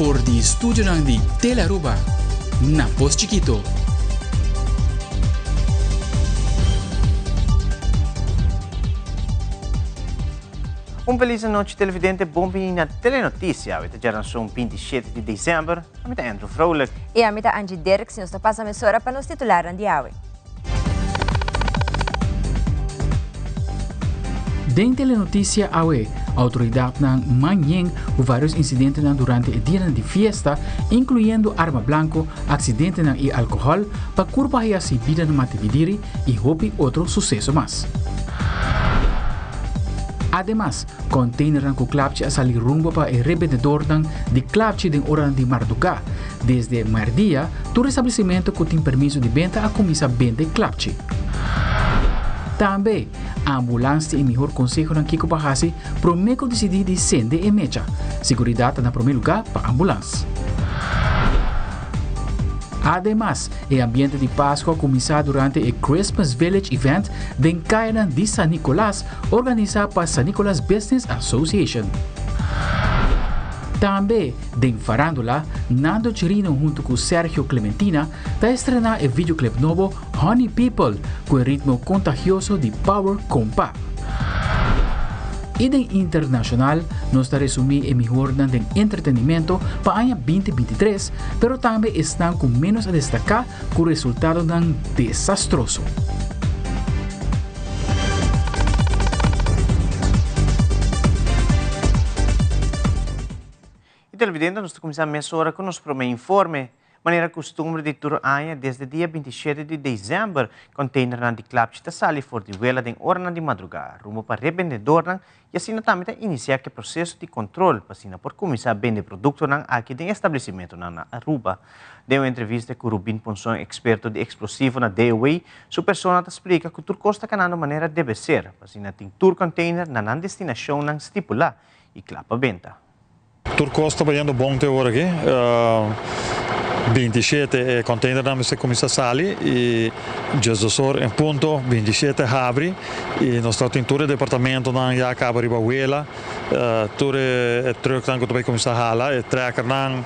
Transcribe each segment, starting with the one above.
For di studionan di Telearuba na Pos Chikito. Un feliz anochi televidente, bon bini na Telenoticia. Awe ta djaranson 27 di december. Ami ta Andrew Vrolijk. Y ami ta Angie Dirks. Nos ta pasa mesora pa nos titularnan di awe. Den Telenoticia awe, autoridadnan manyen cu varios incidentenan durante e dianan di fiesta, incluyendo arma blanco, accidentenan y alcohol, pa curpa haya si bida na Matibidiri y hopi otro suceso mas. Ademas, containernan cu klapchi a sali rumbo pa e rebendedornan di klapchi den oranan di marduga. Desde merdia, tur establecimento cu tin permiso di benta a cuminsa bende klapchi. Tambe, ambulans tin e mihor consehonan kico pa haci prome cu dicidi di cende e mecha. Seguridad ta na prome lugar pa ambulans. Ademas, e ambiente di Pasco a cuminsa durante e Christmas Village Event den cayanan di San Nicolas, organisa pa San Nicolas Business Association. Tambe, den farándula, Nando Chirino hunto cu Sergio Clementina ta estrena e videoclip nobo Honey People cu e ritmo contagioso di Power Compa. Y den internacional, nos ta resumi e mihornan den entretenimento pa aña 2023, pero tambe esnan cu menos a destaca cu resultadonan desastroso. Y televidente, nos ta cuminsa mesora cu nos prome informe. Manera custumber di tur aña, desde dia 27 di december, containernan di klapchi ta sali for di wela den oranan di madruga, rumbo pa rebendedornan y asina tambe ta inicia cu e proceso di control pa asina por cuminsa bende productonan aki den establecimentonan na Aruba. Den un entrevista cu Rubin Ponson, experto di explosivo na DOW, su persona ta splica cu tur cos ta canando manera debe ser, pa asina tin tur container na nan destinacionnan stipula y cla pa benta. Tur kos ta bayendo bon te ora aki. 27 e containernan mester cuminsa sali y 12 or en punto 27 habri y nos ta tin tur e departamentonan ya caba riba wela, tur e trucknan cu ta bay cuminsa hala, e trekkernan,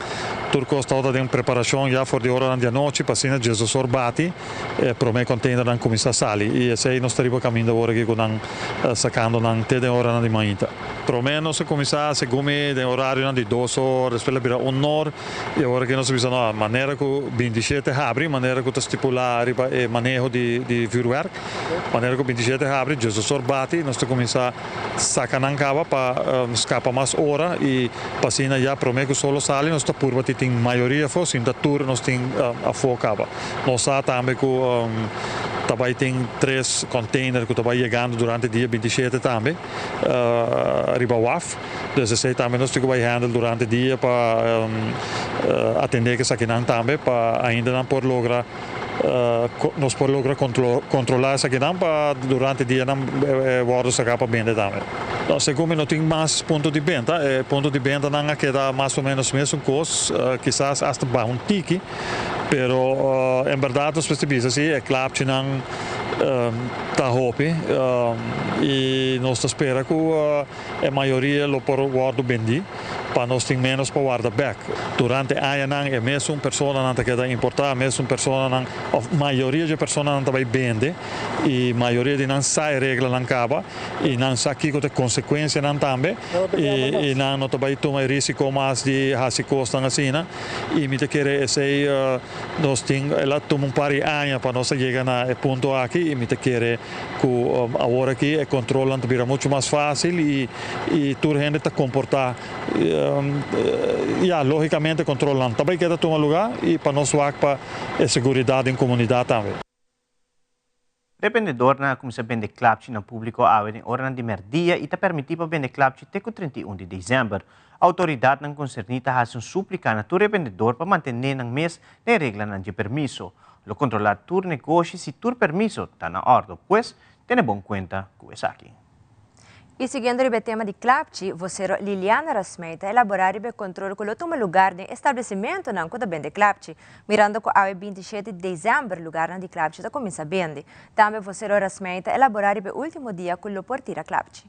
tur cos tabata den preparacion ya for di oranan di anochi pa asina 12 or bati e prome containernan cuminsa sali y esey nos ta riba caminda ora aki cu nan sacando nan te den oranan di mainta. Prome nos a cuminsa segun mi den horarionan di 2 or, despues a bira 1 or y awor aki nos a bisa no, manera cu 27 habri, manera cu ta stipula riba e maneho di vuurwerk, manera cu 27 habri, 12 or bati, nos ta cuminsa saca nan caba pa scapa mas ora y pa asina ya prome cu solo sali nos ta purba ti tin mayoria afo, sin ta tur nos tin afo caba. Nos sa tambe cu ta bay tin 3 container cu ta bay yegando durante dia 27 tambe. Riba waf. Dus esei tambe nos tin ku bai handle durante dia pa atendé ku esakinan tambe pa ainda nan por logra nos por logra kontrolá esakinan pa durante dia nan wòrdu saká pa bende tambe. Segun mi no tin mas punto di benta. E punto di bentanan a keda mas o ménos mesun kos, kisas asta baha un tiki, pero en bèrdat nos mester bisa si e klapchinan Ta hopi y nos ta spera cu e mayoria lo por wordo bendi pa nos tin menos pa warda bek. Durante añanan e mesun personanan ta keda importa, mesun personanan of mayoria dje personanan ta bay bende y mayoria di nan sa e reglanan caba y nan sa kico ta e consecuencianan tambe y nan no ta bay tuma e risico mas di haci cosnan asina y mi ta kere esey. Nos tin, el a tuma un par di aña pa nos a yega na e punto aki y mi ta kere cu awor aki e controlnan ta bira mucho mas facil y y tur hende ta comporta, ya, logicamente controlnan ta bay keda tuma lugar y pa nos wak pa e seguridad den comunidad tambe. Rebendedornan a kuminsá bende klapchi na públiko awe den oranan di mèrdia i ta pèrmití pa bende klapchi te ku 31 di desèmber. Outoridatnan konserní ta hasi un súplika na tur rebendedor pa mantené nan mes den e reglanan dje permiso. Lo kontrolá tur negoshi si tur permiso ta na òrdu. Pues, tene bon kuenta ku esaki. Y siguiendo riba e tema di klapchi, vocero Liliana Rasmey ta elabora riba e control cu lo tuma lugar den establecimentonan cu ta bende klapchi, mirando cu awe 27 di december lugarnan di klapchi ta cuminsa bende. Tambe vocero Rasmey ta elabora riba e ultimo dia cu lo por tira klapchi.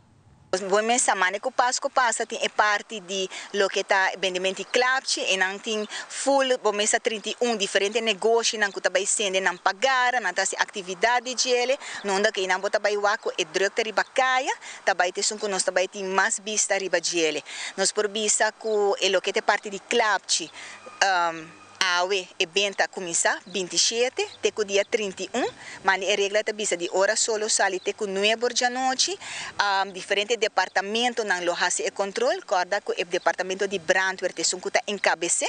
Bo mes sa mane ku Pasku pasa tin e parti di loke ta bendimento di klapchi e nan tin full bo mes sa 31 diferente negoshinan ku ta bai sende nan pagara, nan ta hasi aktividat di djele, no unda ku einan bo ta bai wak ku e drukte riba kaya ta bai ta esun ku nos ta bai tin mas bista riba djele. Nos por bisa ku e loke ta e parti di klapchi. Awe e benta a kuminsá 27 te ku dia 31, mane e regla ta bisa di ora solo sali te ku nuebe or djanochi. Diferente departamentonan lo hasi e kontrol, kòrda ku e departamento di brandweer ta esun ku ta enkabes'é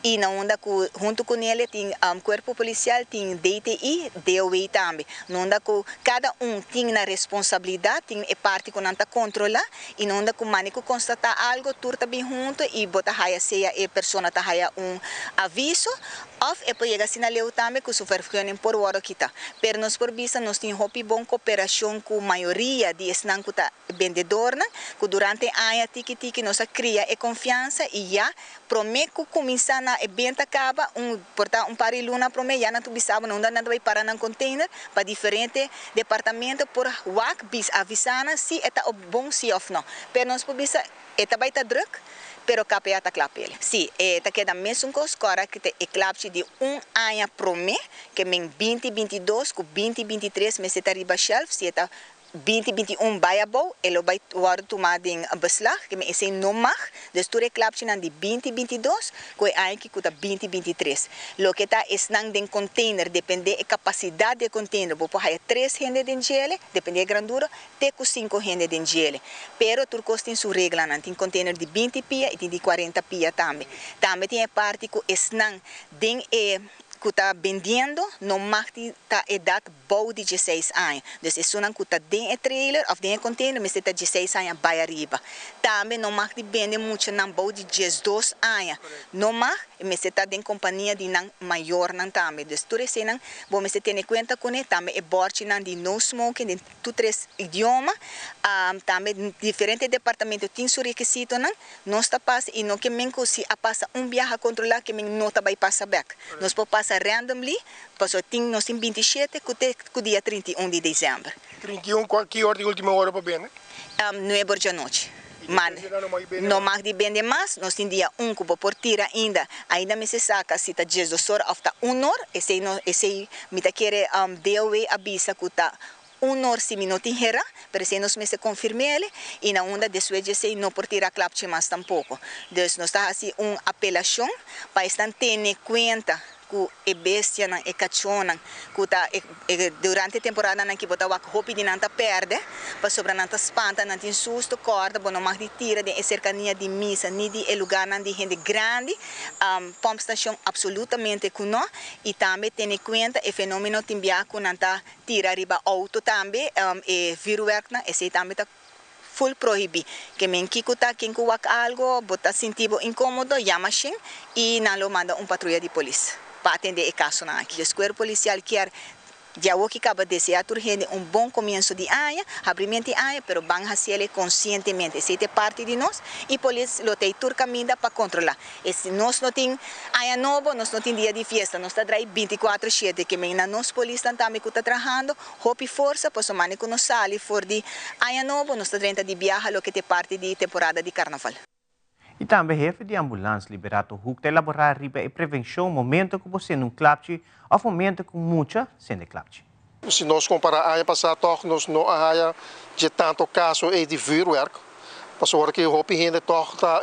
i na unda ku huntu ku nele tin kuerpo polisial, tin DTI, DOW tambe, na unda ku kada un tin nan responsabilidat, tin e parti ku nan ta kontrolá i na unda ku mane ku konstatá algu tur ta bin huntu i bo ta haya sea e persona ta haya un aviso òf e por yega asina leu tambe ku su vergunning por wòrdu kitá. Pero nos por bisa nos tin hopi bon koperashon ku mayoria di esnan ku ta bendedornan ku durante e aña tiki tiki nos a kria e konfiansa i ya promé ku kuminsá na e benta kaba un por ta un par di luna promé ya nan ta bisa bo na unda nan ta bai para nan container pa diferente departamento por wak bis avisá nan si e ta bon si òf no. Pero nos por bisa e ta bai ta drùk pero KPA ta kla p'el. Si e ta keda mesun kos kòrda ku ta e klapchi di un aña promé ke men 2022 ku 2023 mester ta riba shelf si e ta 2021 bai abou, e lo bai wòrdu tumá den beslag, ke men esei no mag, dus tur e klapchinan di 2022 ku e aña aki ku ta 2023. Loke ta esnan den container, dependé e kapasidat di e container, bo por haya tres hende den djele, dependé e grandura, te ku sinku hende den djele. Pero tur kos tin su reglanan, tin container di 20 pia i tin di 40 pia tambe. Tambe tin e parti ku esnan den e ku ta bendiendo no mag di ta edat bou di 16 aña. Dus esunnan ku ta den e trailer òf den e container mester ta 16 aña bai ariba. Tambe no mag di bende muchanan bou di 12 aña. No mag, mester ta den kompania di nan mayornan tambe. Dus tur eseinan bo mester tene kuenta kuné. Tambe e bòrchinan di no smoking den tur tres idioma. Tambe diferente departamento tin su rekisitonan. Nos ta pasa i no ke men ku si a pasa un biaha kontrolá ke men no ta bai pasa bèk. Nos por pasa randomly pasobra tin nos tin 27 ku te ku dia 31 di desèmber. 31 kua ki ora di último ora pa bende? 9 or djanochi. Man no mag di bende mas, nos tin dia 1 ku bo por tira ainda. Ainda mester saka si ta 12 or òf ta 1 or, esei no esei mi ta kere DOW a bisa ku ta 1 or si mi no tin hera, pero esei nos mester konfirm'é i na unda despues di esei no por tira klapchi mas tampoko. Dus nos ta hasi un apelashon pa esnan tene kuenta ku e bestianan, e kachónan, ku ta durante e temporadanan aki bo ta wak hopi di nan ta pèrdè, pasobra nan ta spanta, nan tin susto, kòrda bo no mag di tira den e serkania di misa ni di e lugarnan di hende grandi, pòmpstashon apsolutamente ku no, i tambe tene kuenta e fenómeno tin bia ku nan ta tira riba outo tambe, e vuurwerknan, esei tambe ta full prohibí. Ke men kiko ta ken ku wak algu, bo ta sinti bo inkómodo, yama shen i nan lo manda un patruya di polis pa atendé e kasonan aki. Dus kuerpo polisial kier di awor ki kaba deseá tur hende un bon komienso di aña, habrimentu di aña, pero ban hasiel konsientemente. Esei ta e parti di nos i polis lo ta ei tur kaminda pa kontrolá. E si nos no tin aña nobo, nos no tin dia di fiesta, nos ta drai 24/7. Ke men na nos polisnan tambe ku ta trahando, hopi forsa, pasobra mane ku nos sali for di aña nobo, nos ta drenta di biaha loke ta e parti di temporada di karnaval. I tambe hefe di ambulans Liberato Hoek ta elaborá riba e prevenshon momento ku bo sende un klapchi òf momento ku mucha sende klapchi. Si nos kompará aña pasá tòg nos no a haya dje tantu kaso ei di vuurwerk, pasobra ku hopi hende tòg ta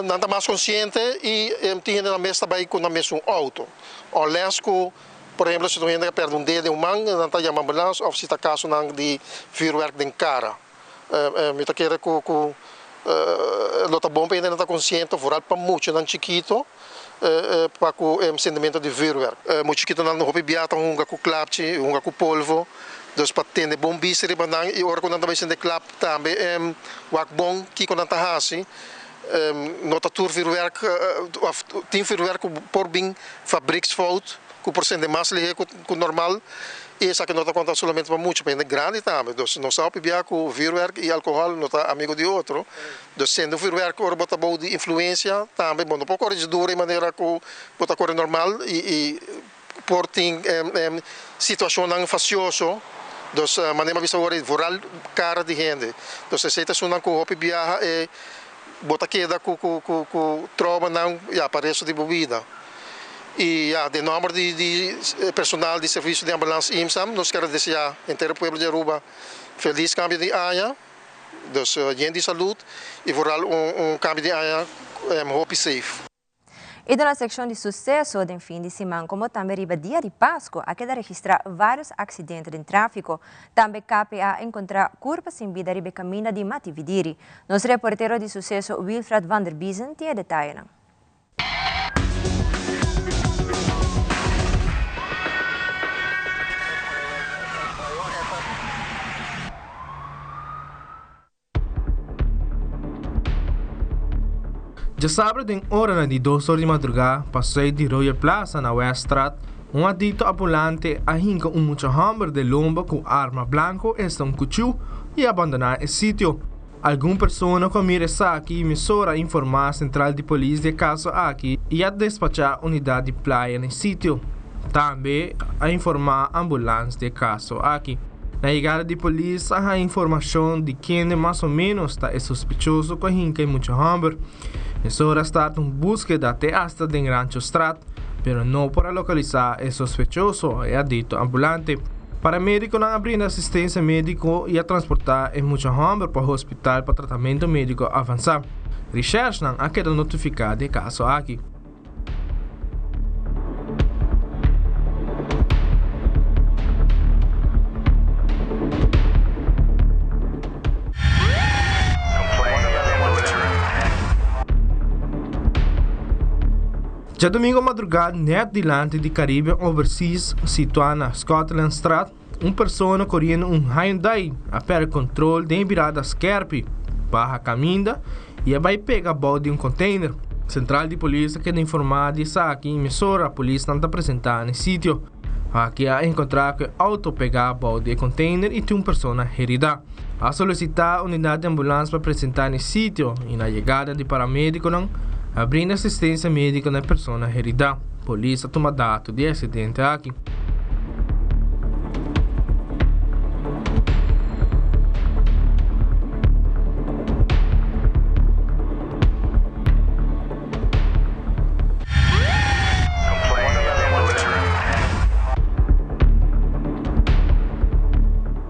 nan ta mas konsiente i tin hende nan mes ta bai ku nan mesun outo. Unless ku por ehemplo si un hende a pèrdè un dedo den un man nan ta yama ambulans òf si ta kasonan di vuurwerk den kara. Mi ta kere ku ku lo ta bon pa hende nan ta konsiente vooral pa muchanan chikito pa ku e sentimentu di vuurwerk. Mucha chikitonan hopi bia ta hunga ku klapchi, hunga ku polvo, dus pa tene bon bista riba nan i ora ku nan ta bai sende klap tambe wak bon kiko nan ta hasi. No ta tur vuurwerk òf tin vuurwerk ku por bin fabriksfout ku por sende mas lihé ku normal i esaki no ta konta solamente pa mucha, pa hende grandi tambe. Dus nos sa hopi bia ku vuurwerk i alkohòl no ta amigo di otro. Dus sende un vuurwerk ora bo ta bou di influensia tambe bo no por kore dje duru e manera ku bo ta kore normal i por tin situashonnan fasioso. Dus manera mi a bisa awor vooral cara di hende. Dus esey ta esunnan cu hopi biaha e bo ta keda cu cu cu cu traumanan ya pa resto di bo bida. Y ya den nomber di di personal di servicio di ambulance IMSAM nos kier a desea henter e pueblo di Aruba feliz cambio di aña. Dus yen di salud y vooral un un cambio di aña hopi safe. I den nos sekshon di suseso den fin di siman komo tambe riba dia di Pasku a keda registrá vários aksidente den tráfiko. Tambe KPA a enkontrá kurpa sin bida riba e kaminda di Matividiri. Nos reportero di suseso Wilfred van der Biezen tin e detayenan. Djasabra den oranan di dos or di madrugá pa sùit di Royal Plaza na Weststraat, un adikto ambulante a hinka un mucha hòmber den lomba ku arma blanko esta un kuchú i a bandoná e sitio. Algun persona ku a mira esaki mesora a informá sentral di polis di e kaso aki i a despachá unidat di playa na e sitio. Tambe a informá ambulans di e kaso aki. Na yegada di polis a haña informashon di kende mas o ménos ta e sospechoso ku a hinka e mucha hòmber. Mesora a start un búskeda te asta den Ranchostraat, pero no por a lokalisá e sospechoso, e adikto ambulante. Paramedikonan a brinda asistensia médiko i a transportá e mucha hòmber pa hospital pa tratamentu médiko avansá. Rishèrsnan a keda notifiká di e kaso aki. Djadumingu madrugá nèt dilanti di Caribbean Overseas situá na Scotlandstraat, un persona koriendo un Hyundai a pèrdè kontrol den e birada skèrpi, baha kaminda i a bai pega bou di un container. Sentral di polis a keda informá di esaki i mesora polisnan ta presentá na e sitio. Aki a enkontrá ku e outo pegá bou di e container i tin un persona heridá. A solisitá unidat di ambulans pa presentá na e sitio i na yegada di paramedikonan a brinda asistensia mediko na e persona heridá. Polis a tuma dato di e aksidente aki.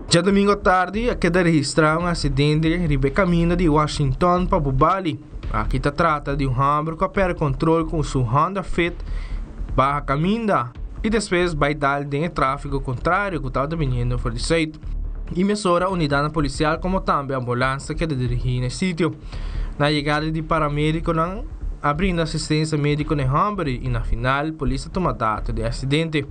Djadomingo tardi a keda registrá un aksidente riba e kaminda di Washington pa Bubali. Aki ta trata di un hòmber ku a pèrdè kontrol ku su Honda Fit baha kaminda i despues bai dal den e tráfiko kontrario ku tabata biniendo for di sùit. I mesora unidatnan polisial komo tambe ambulans ta keda dirigí na e sitio. Na yegada di paramedikonan a brinda asistensia mediko na e hòmber i na final polis a tuma dato di e aksidente.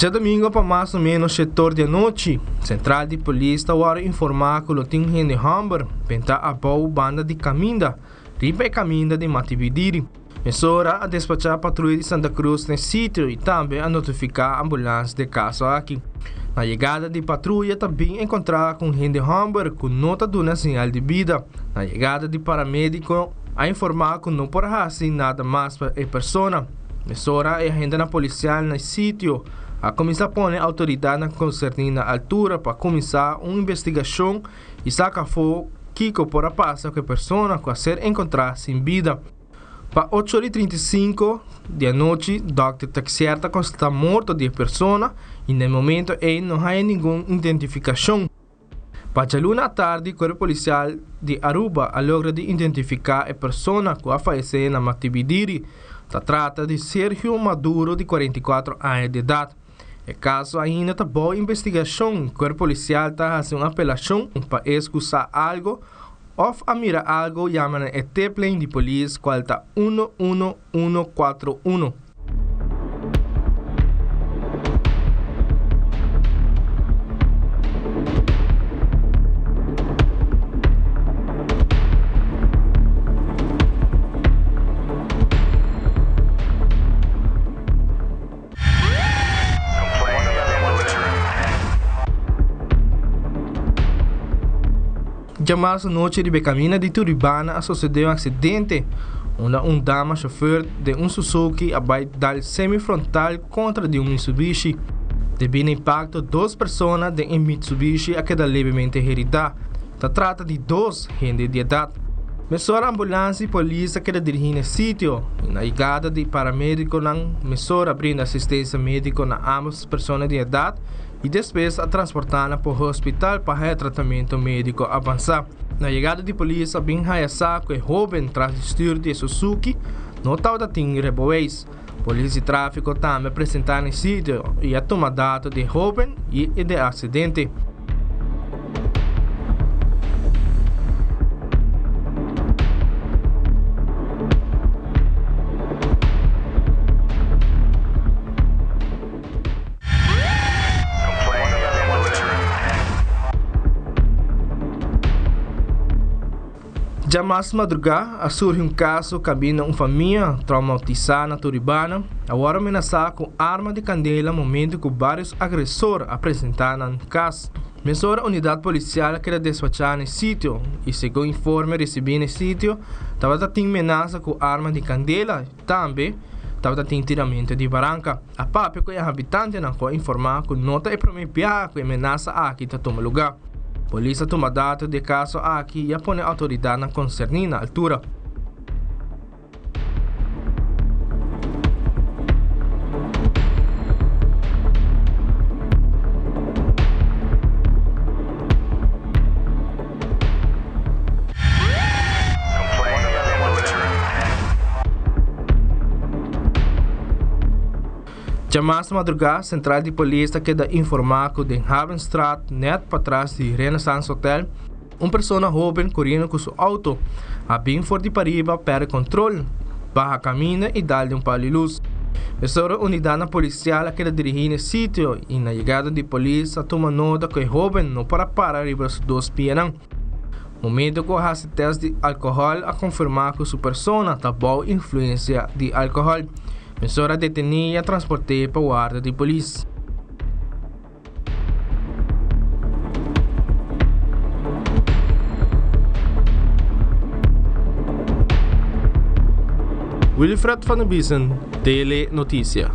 Djadomingo pa mas o menos shetor di anochi, sentral di polis ta wòrdu informá ku lo tin hende hòmber bentá abou banda di kaminda riba e kaminda di Matibidiri. Mesora a despachá patruya di Santa Cruz na e sitio i tambe a notifiká ambulans di e kaso aki. Na yegada di patruya ta bin enkontrá ku un hende hòmber ku no ta duna señal di bida. Na yegada di paramediko a informá ku no por hasi nada mas pa e persona. Mesora e agentenan polisial na e sitio a kuminsá pone outoridatnan konserní na altura pa kuminsá un investigashon i saka afó kiko por a pasa ku e persona ku a ser enkontrá sin bida. Pa ocho ora i 35 di anochi dòkter Taxier ta konstatá morto di e persona i na e momento ei no haya ningun identifikashon. Pa djaluna atardi Kuerpo Polisial di Aruba a logra di identifiká e persona ku a fayesé na Matibidiri. Ta trata di Sergio Maduro di 44 aña di edat. E kaso ainda ta bou investigashon. Kuerpo Polisial ta hasi un apelashon pa es ku sa algo òf a mira algo yama na e tiplijn di polis kual ta uno uno uno kuatro uno. Djamarzo nochi riba e caminda di Turibana a sucede un accidente unda un dama chofer den un Suzuki a bay dal semi frontal contra di un Mitsubishi. Debi na impacto dos persona den e Mitsubishi a keda levemente herida. Ta trata di dos hende di edad. Mesora ambulans y polis a keda dirigi na e sitio y na yegada di paramediconan mesora a brinda asistencia medico na ambos persona di edad y despues a transporta nan pa hospital pa haya tratamento medico avansa. Na yegada di polis a bin haya sa cu e hoben tras di stuur di e Suzuki no tabata tin reboweis. Polis di trafico tambe a presenta na e sitio y a tuma dato di e hoben y di e accidente. Djamas madrugá a surgi un kaso kaminda un famia traumatisá na Turibana a wòrdu amenasá ku arma di kandela momentu ku vários agresor a presentá nan kas. Mesora unidat polisial a keda despachá na e sitio i segun informe risibí na e sitio tabata tin menasa ku arma di kandela. Tambe tabata tin tiramento di baranka. A papia ku e habitantenan ku a informá ku no ta e promé biaha ku e menasa aki ta tuma lugá. Polis a tuma dato di e kaso aki i a pone outoridatnan konserní na altura. Djamas madrugá sentral di polis ta keda informá ku den Havenstraat nèt patras di Renaissance Hotel un persona hóben koriendo ku su outo a bin for di pariba pèrdè kontrol, baha kaminda i dal den un pal di lus. Mesora unidatnan polisial a keda dirigí na e sitio i na yegada di polis a tuma nota ku e hóben no por a para riba su dos pianan. Momento cu a haci test di alcohol a confirma cu su persona ta bou influencia di alcohol. Mesora a deteni y a transporte pa warda di polis. Wilfred van der Biesen, Tele Noticia.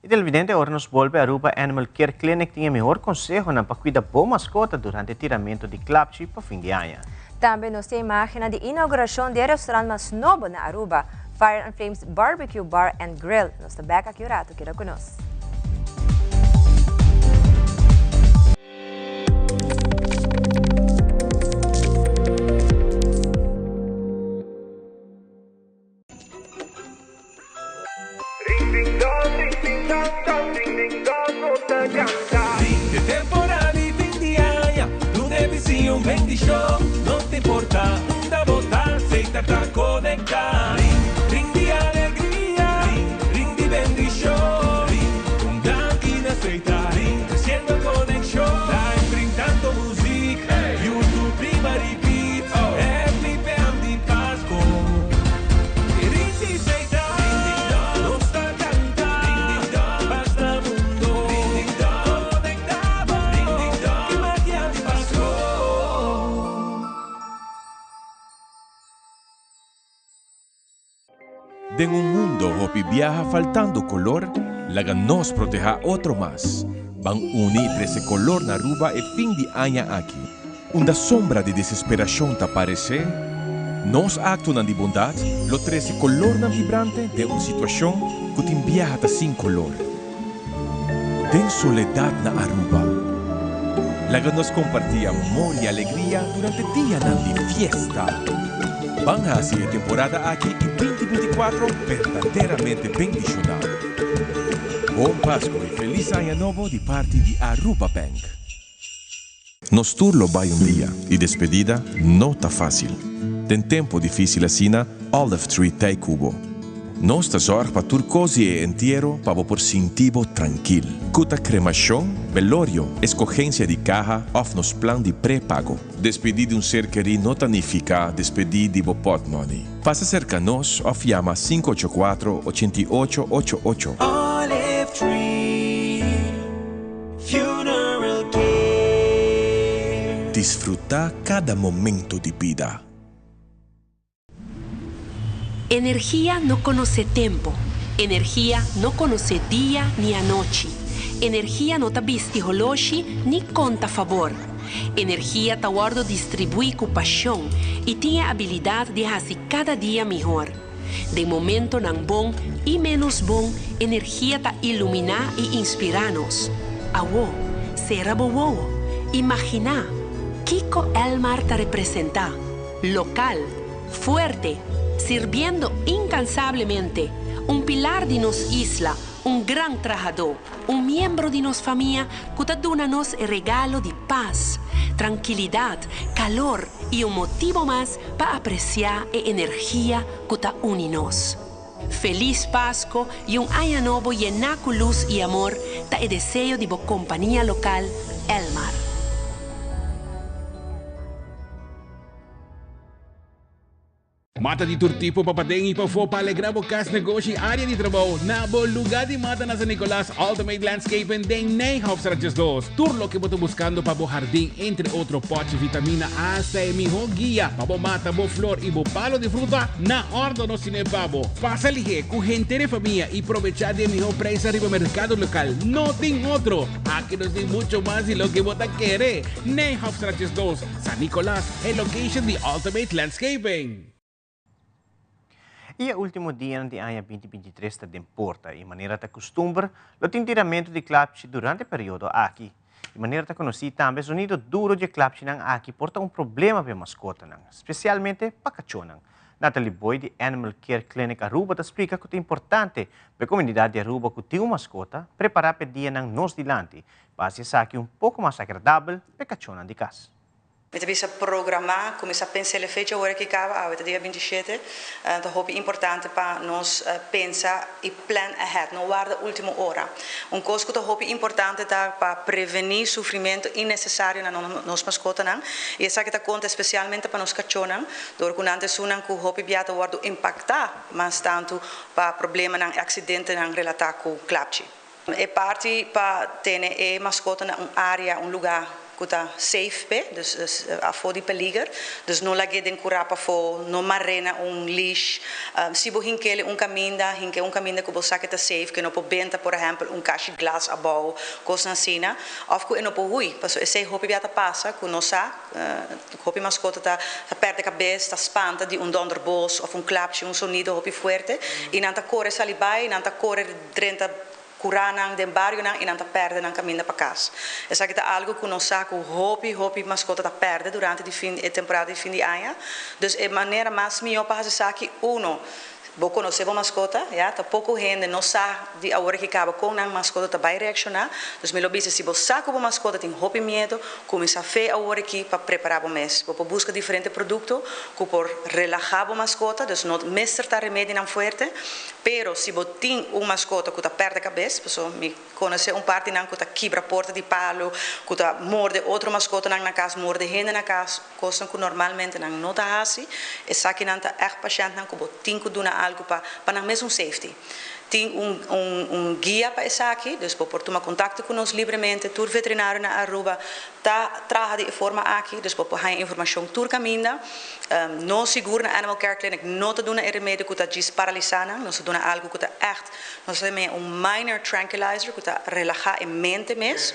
Y televidente, ora nos bolbe Aruba Animal Care Clinic tin e mehor consehonan pa cuida bo mascota durante tiramento di klapchi pa fin di aña. Tambe nos tin imagennan di inauguracion di e restaurant mas nobo na Aruba, Fire and Flames Barbecue Bar and Grill. Nos ta bek aki un rato, keda cu nos. Den un mundo hopi biaha faltando color, laga nos proteha otro mas. Ban uni y trece color na Aruba e fin di aña aki. Unda sombra di desesperacion ta parece, nos actonan di bondad lo trece colornan vibrante den un situacion cu tin biaha ta sin color. Den soledad na Aruba. Laga nos comparti amor y alegria durante dianan di fiesta. Ban haci e temporada aki y 2024 berdaderamente bendiciona. Bon Pasco y Feliz Aña Nobo di parti di Aruba Bank. Nos tur lo bai un dia y despedida no ta facil. Den tempo dificil asina, Olive Tree t'ey cu bo. Nos ta zorg pa tur kos di e entiero pa bo por sinti bo trankil. Ku ta kremashon, belorio, eskogensia di kaha òf nos plan di prepago. Despedí di un ser kerí no ta nifiká despedí di bo pòtmòni. Pasa serka nos òf yama 584 88 88. Olive Tree Funeral Care. Disfrutá kada momento di bida. Energia no conoce tempo. Energia no conoce dia ni anochi. Energia no ta bisti holoshi ni conta fabor. Energia ta wordo distribui cu pasion y tin e habilidad di haci cada dia mihor. Den momentonan bon y menos bon, energia ta ilumina y inspira nos. Awo, cera bo wowo. Imagina, kico Elmar ta representa? Local, fuerte, sirbiendo incansablemente, un pilar di nos isla, un gran trahador, un miembro di nos famia cu ta duna nos regalo di paz, trankilidad, calor y un motibo mas pa aprecia e energia cu ta uni nos. Feliz Pasco y un aña nobo yena cu luz y amor ta e deseo di bo compania local, Elmar. Mata di tur tipo pa paden y pafó pa alegra bo cas, negoshi y area di trabou. Na bo lugar di mata na San Nicolas, Ultimate Landscaping den Nijhofstraat 12. Tur loke bo ta buscando pa bo hardin, entre otro potchi, vitamina, hasta e miho guia pa bo mata, bo flor y bo palo di fruta, na ordo nos tine pa bo. Pasa lige cu henter e famia y probecha di e miho prijs ariba mercado local. No tin otro! Aki nos tin mucho mas di loke bo ta kere. Nijhofstraat 12, San Nicolas, e location di Ultimate Landscaping. Y e ultimo dianan di aña 2023 ta den porta y manera ta custumber lo tin tiramento di klapchi durante e periodo aki. Y manera ta conoci tambe zonido duro di e klapchinan aki por ta un problema pa e mascotanan, specialmente pa cachonan. Natalie Boy di Animal Care Clinic Aruba ta splica cu ta importante pa e comunidad di Aruba cu tin un mascota prepara pa e dianan nos dilanti pa haci esaki un poco mas agradabel pa e cachonan di cas. Mi ta bisa programá, kuminsá pensa el e fecha ora ki kaba, awe ta dia 27, ta hopi importante pa nos pensa i plan ahead, no warda último ora. Un kos ku ta hopi importante ta pa prevení sufrimentu innesesario na nos maskotanan, i esaki ta konta espesialmente pa nos kachónan, dor ku nan ta esunnan ku hopi bia ta wòrdu impaktá mas tantu pa problemanan, aksidentenan relatá ku klapchi. E parti pa tene e maskota na un área, un lugá ku ta safe p'e, dus afó di peliger. Dus no lag'é den kurá pafó, no mar'é na un leash. Si bo hink'é un kaminda, hink'é un kaminda ku bo sa ku ta safe, ku e no por benta, por ehèmpel, un kashi glas abou, kosnan asina, òf ku e no por hui. Pasobra esei hopi bia ta pasa ku nos sa, hopi maskota ta pèrdè kabes, ta spanta di un dònderbos òf un klapchi, un sonido hopi fuerte, i nan ta kore sali bai, nan ta kore drenta kuranan den barionan i nan ta pèrdè nan kaminda pa kas. Esaki ta algu ku nos sa ku hopi hopi maskota ta pèrdè durante di fin e temporada di fin di aña. Dus e manera mas mihó pa hasi esaki, uno, bo konosé bo maskota, ya, ta poko hende no sa di awor ki kaba kon nan maskota ta bai reakshoná. Dus mi lo bisa si bo sa ku bo maskota tin hopi miedu, kuminsá fe awor aki pa prepará bo mes. Bo por buska diferente produkto ku por relahá bo maskota, dus no mester ta remedinan fuerte. Pero si bo tin un maskota ku ta pèrdè kabes, pasobra mi konosé un par di nan ku ta kibra porta di palu, ku ta morde otro maskotanan na kas, morde hende na kas, kosnan ku normalmente nan no ta hasi, esakinan ta ègt pashèntnan ku bo tin ku duna algu pa pa nan mes un safety. Tin un un un guia pa esaki, dus bo por tuma kontakto ku nos libremente, tur veterinario na Aruba ta traha di e forma aki, dus bo por haña informashon tur kaminda. Nos sigur na Animal Care Clinic no ta duna e remedio ku ta djis paralisá nan, nos ta duna algu ku ta ègt, nos ta yama un minor tranquilizer ku ta relahá e mente mes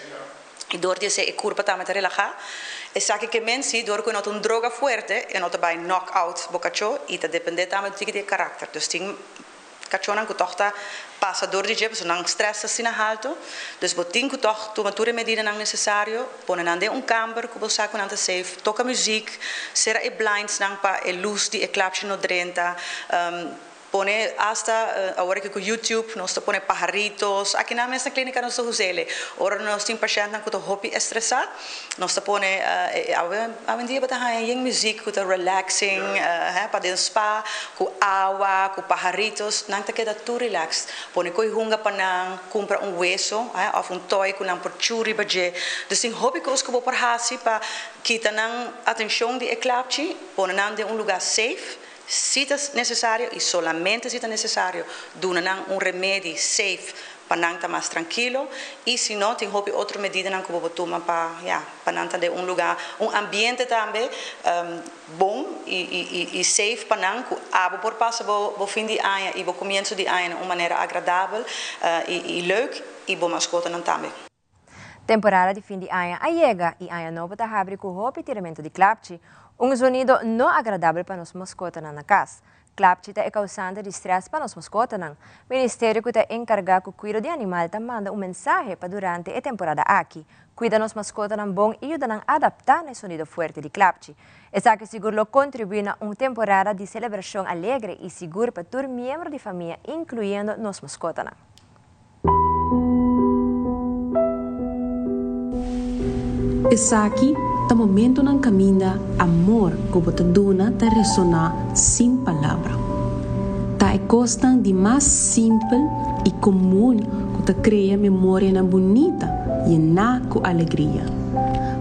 i dor di esei e kurpa tambe ta relahá. Esaki ke men si dor ku e no ta un droga fuerte e no ta bai knock out bo kachó i ta dependé tambe un tiki di e karakter. Dus tin Kachónan ku tòg ta pasa dor di dje pasobra nan strès ta asina haltu. Dus bo tin ku tòg tuma tur e medidanan nesesario, pone nan den un kamber ku bo sa ku nan ta safe, toka muzik, sera e blindsnan pa e lus di e klapshi no drenta. Pone hasta awor aki ku YouTube nos ta pone paharitos, aki nan mes na klinika nos ta us'el. Ora nos tin pashèntnan ku ta hopi estresá, nos ta pone awendia bo ta haña yen muzik ku ta relaxing pa den spa ku awa, ku paharitos, nan ta keda tur relaxed. Pone ko'i hunga pa nan, kumpra un weso òf un toy ku nan por chu riba dje. Dus tin hopi kos ku bo por hasi pa kita nan atenshon di e klapchi, pone nan den un lugá safe. Si ta nesesario, i solamente si ta nesesario, duna nan un remedi safe pa nan ta mas trankilo, i si no, tin hopi otro medidanan ku bo por tuma pa, ya, pa nan ta den un lugá, un ambiente tambe bon i i safe pa nan, ku abo por pasa bo bo fin di aña i bo komienso di aña na un manera agradabel i i leuk, i bo maskotanan tambe. Temporada di fin di aña a yega y aña nobo ta habri cu hopi tiramento di klapchi, un zonido no agradabel pa nos mascotanan na cas. Klapchi ta e causante di stress pa nos mascotanan. Ministerio cu ta encarga cu cuido di animal ta manda un mensahe pa durante e temporada aki, cuida nos mascotanan bon y yuda nan adapta na e sonido fuerte di klapchi. Esaki sigur lo contribui na un temporada di celebracion alegre y sigur pa tur miembro di famia incluyendo nos mascotanan. Esaki ta momentonan kaminda amor ku bo ta duna ta resoná sin palabra. Ta e kosnan di mas simpel i komun ku ta krea memorianan bunita yená ku alegria.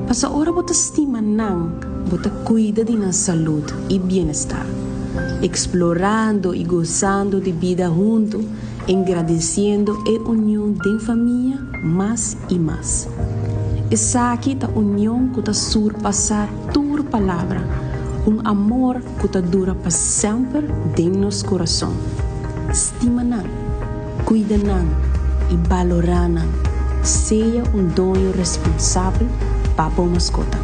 Pasobra ora bo ta stima nan, bo ta kuida di nan salud i bienestar. Eksplorando i gosando di bida huntu, Engradeciendo e union den famia mas y mas. Esaki ta union cu ta surpasa tur palabra, un amor cu ta dura pa semper den nos curason. Stima nan, cuida nan y balora nan. Sea un doño responsabel pa bo mascota.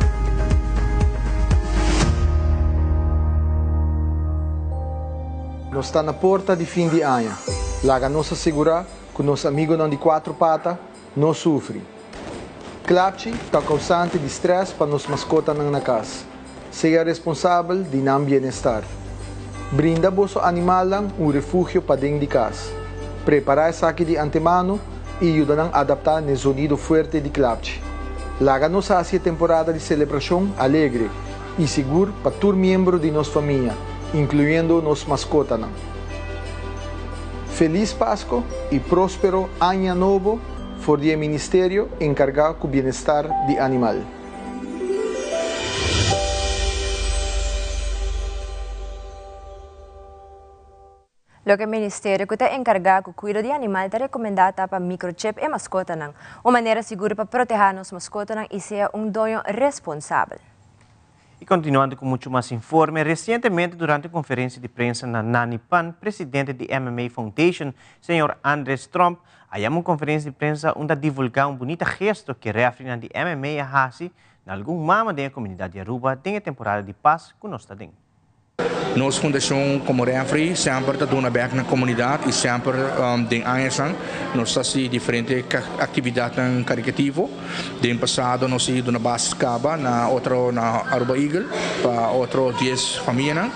Nos ta na porta di fin di aña. Laga nos asegurá ku nos amigonan di kuatro pata no sufri. Klapchi ta kousante di strès pa nos maskotanan na kas. Sea responsabel di nan bienestar. Brinda boso animalnan un refugio paden di kas. Prepará esaki di antemano i yuda nan adaptá n'e zonido fuerte di klapchi. Laga nos hasi e temporada di selebrashon alegre i sigur pa tur miembro di nos famia, inkluyendo nos maskotanan. Felis Pasko i próspero Aña Nobo for di e Ministerio enkargá ku bienestar di animal. Loke ministerio ku ta enkargá ku kuido di animal ta rekomendá ta pa mikrochip e maskotanan, un manera sigur pa protehá nos maskotanan i sea un doño responsabel. I kontinuando ku muchu mas informe, resientemente durante un konferensia di prensa na Nani Pan, presidente di MMA Foundation, señor Andres Tromp, a yama un konferensia di prensa unda a divulgá un bunita gesto ku e rèfrinan di MMA a hasi na algun mama den e komunidat di Aruba den e temporada di pas ku nos ta den. Nos fundashon komo Renfri semper ta duna bèk na komunidat i semper den añanan nos ta hasi diferente aktividatnan karikativo. Den pasado nos a duna bas kaba na otro na Aruba Eagle pa otro dies famianan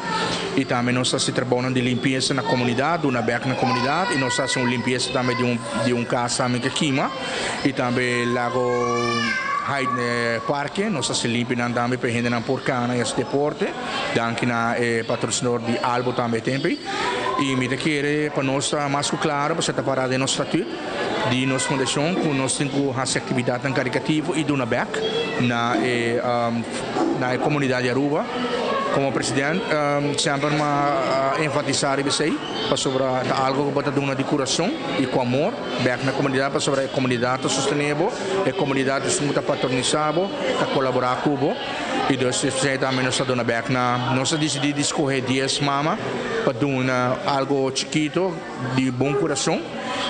i tambe nos ta hasi trabounan di limpiesa na komunidat, duna bèk na komunidat i nos ta hasi un limpiesa tambe di un kas tambe ke kima i tambe Lago Hyde Parke nos ta hasi limpi nan tambe pa e hendenan por kana i hasi deporte. Danki na e patrosinador di Albo tambe e tempo ei. I mi ta kere pa nos ta mas ku klaro pasobra ta pará den nos statut di nos fundashon ku nos tin ku hasi aktividatnan karikativo i duna bèk na e na e komunidat di Aruba. Komo president semper mi a enfatisá riba esei pasobra ta algu ku bo ta duna di kurason i ku amor bèk na komunidat pasobra e komunidat ta sostené bo, e komunidat esun ku ta patronisá bo, ta kolaborá ku bo. I dus esei tambe nos ta duna bek na. Nos a disidí di skohe dies mama pa duna algo chikito di bon kurason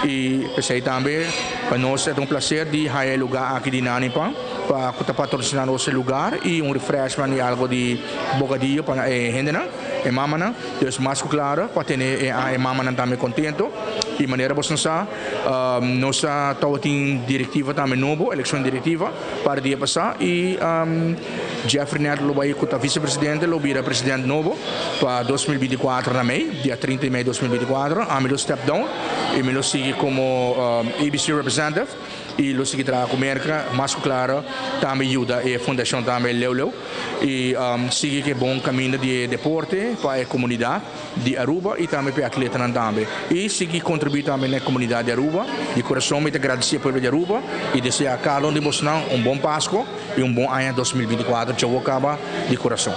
i p'esei tambe pa nos e ta un plaser di haya e lugá aki di Nani Pan pa ku ta patrosiná nos e lugar i un refreshment i algo di bokadillo pa e hendenan, e mamanan. Dus mas ku klaro pa tene e mamanan tambe kontento i manera boso sa nos ta tabatin direktiva tambe nobo, elekshon direktiva. Par dia pasá i Jeffrey Neto lo bai ku ta visepresidente lo bira president nobo pa 2024 na mei, dia 30 di mei 2024. Ami lo step down i mi lo sigui komo ABC representative i lo sigui traha ku Merka mas ku klaro tambe yuda e fundashon tambe leu leu i sigui ku e bon kaminda di e deporte pa e komunidat di Aruba i tambe pa e atletanan tambe i sigui kontribuí tambe na e komunidat di Aruba. Di kurason mi ta gradisí e pueblo di Aruba i deseá kada un di bosnan un bon Pasko i un bon aña 2024 djawo kaba di kurason.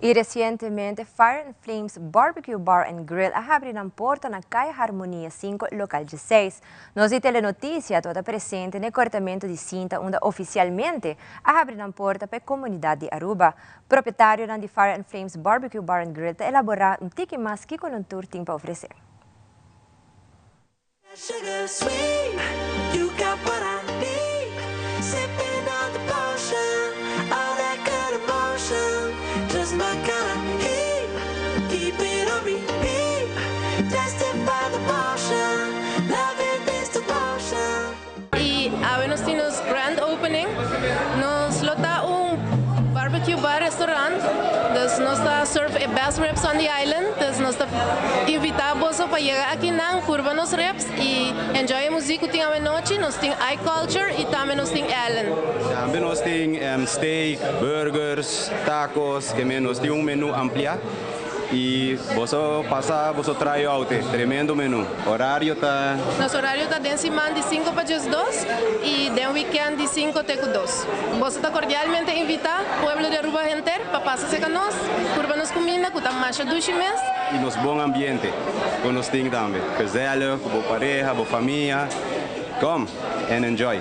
Y recientemente Fire and Flames Barbecue Bar and Grill a habri nan porta na Caya Harmonia 5, local 16. Nos di Telenoticia tabata presente n'e cortamento di cinta unda oficialmente a habri nan porta pa e comunidad di Aruba. Propietarionan di Fire and Flames Barbecue Bar and Grill ta elabora un tiki mas kico nan tur tin pa ofrece. Y awe nos tin nos grand opening. Nos lo ta un barbecue bar restaurant, dus nos ta serve e best ribs on the island, dus nos ta invita boso pa yega akinan, purba nos ribs y enjoy e muziek cu tin awe nochi. Nos tin I-Culture y tambe nos tin Ellen. Tambe nos tin steak, burgers, tacos, ke men nos tin un menu amplia. Y boso pasa boso try out e tremendo menu. Horario ta. Nos horario ta den siman di cinco pa 12 y den weekend di cinco te cu dos. Boso ta cordialmente invita, pueblo di Aruba henter, pa pasa cerca nos, purba nos cuminda cu ta masha dushi mes. Y nos bon ambiente cu nos tin tambe. Gezellig cu bo pareha, bo famia. Come and enjoy!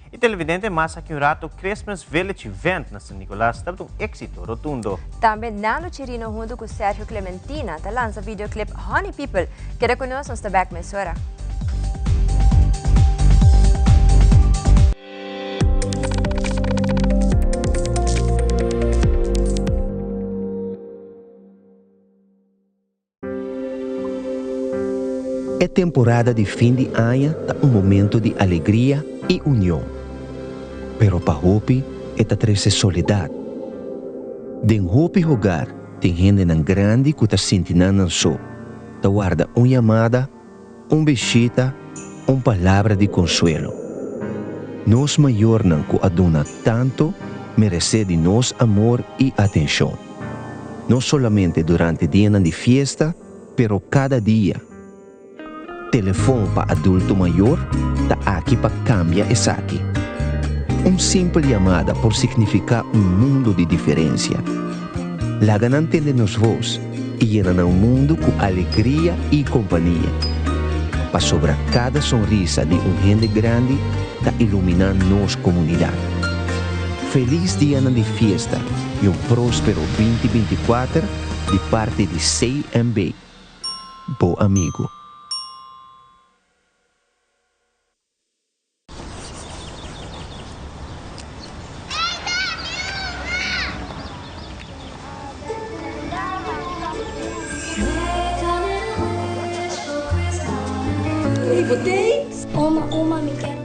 Y televidente mas aki un rato Christmas Village Event na San Nicolas tabata un exito rotundo. Tambe Nando Chirino hunto cu Sergio Clementina ta lansa videoclip Honey People. Keda cu nos, nos ta back mesora. E temporada di fin di aña ta un momento di alegria i union. Pero pa hopi e ta trese soledat. Den hopi hogar tin hendenan grandi ku ta sinti nan nan so, ta warda un yamada, Un bishita, un palabra di konsuelo. Nos mayornan ku a duna tantu meresé di nos amor i atenshon. No solamente durante dianan di fiesta, pero kada dia. Telefon pa Adulto Mayor ta aki pa kambia esaki. Un simpel yamada por signifiká un mundu di diferensia. Laga nan tende nos vos. I yena nan mundu ku alegria i kompania. Pasobra kada sonrisa di un hende grandi ta iluminá nos komunidat. Felis dianan di fiesta i un próspero 2024 di parti di CMB, bo amigu. Oma, oma, mi kier.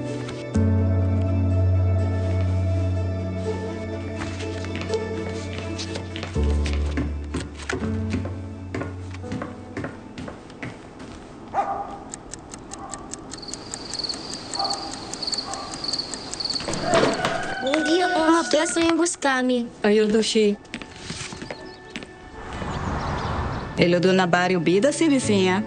Bon dia, oma. Bes ven busca mi. Ayo dushi. E lo duna bario bida si bisiña.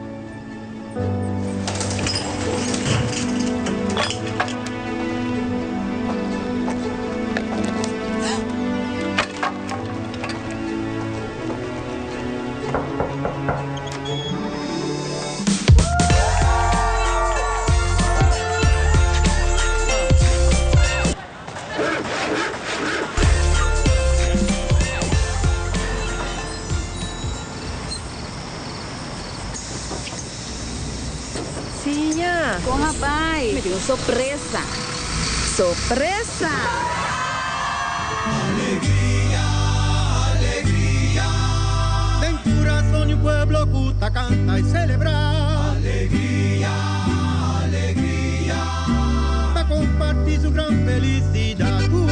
Siña. Con a bay? Mi tin un sorpresa. Sorpresa! Alegria, alegria. Den curason di un pueblo cu ta canta y celebra. Felicidad Ku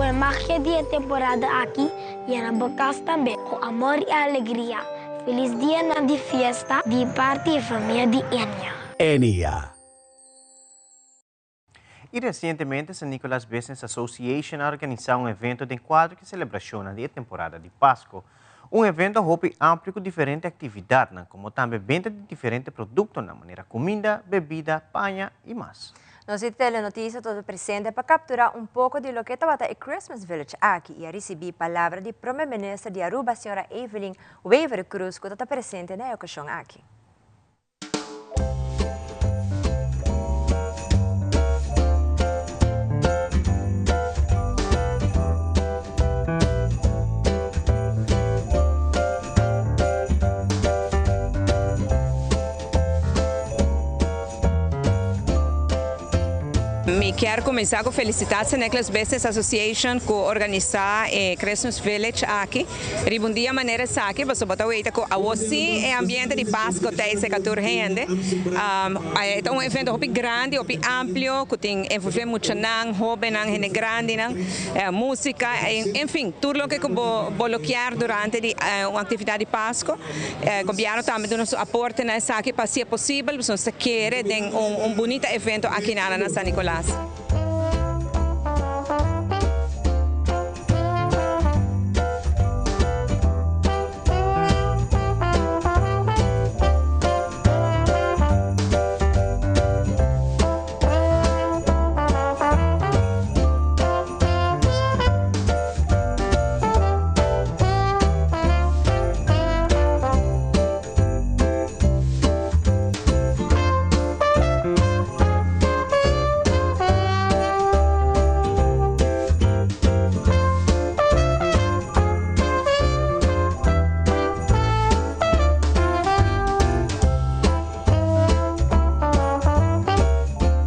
e magia di e temporada aki, yena bo kas tambe ku amor i alegria. Felis dianan di fiesta di parti e famia di Enia. Enia. Y recientemente San Nicolas Business Association a organisa un evento den cuadro cu e celebracionnan di e temporada di Pasco. Un evento hopi amplio cu diferente actividadnan, como tambe benta di diferente productonan manera cuminda, bebida, paña y mas. Nos di Telenoticia tabata presente pa captura un poco di loke tabata e Christmas Village aki y a ricibi palabra di Prome Minister di Aruba Sra. Evelyn Wever-Croes cu tabata presente na e ocasion aki. Mi kier cuminsa cu felicita San Nicolas Business Association cu organisa e Christmas Village aki. Riba un dia manera esaki pasobra bo ta weta cu awo si e ambiente di Pasco ta eseka tur hende. E ta un evento hopi grandi, hopi amplio cu tin envolve muchanan, hobennan, hende grandinan, musica, enfin tur loke cu bo lo kier durante di un actividad di Pasco. Gobierno tambe duna su aporte na esaki pa si e posibel pasobra nos ta kere den un bunita evento aki na San Nicolas.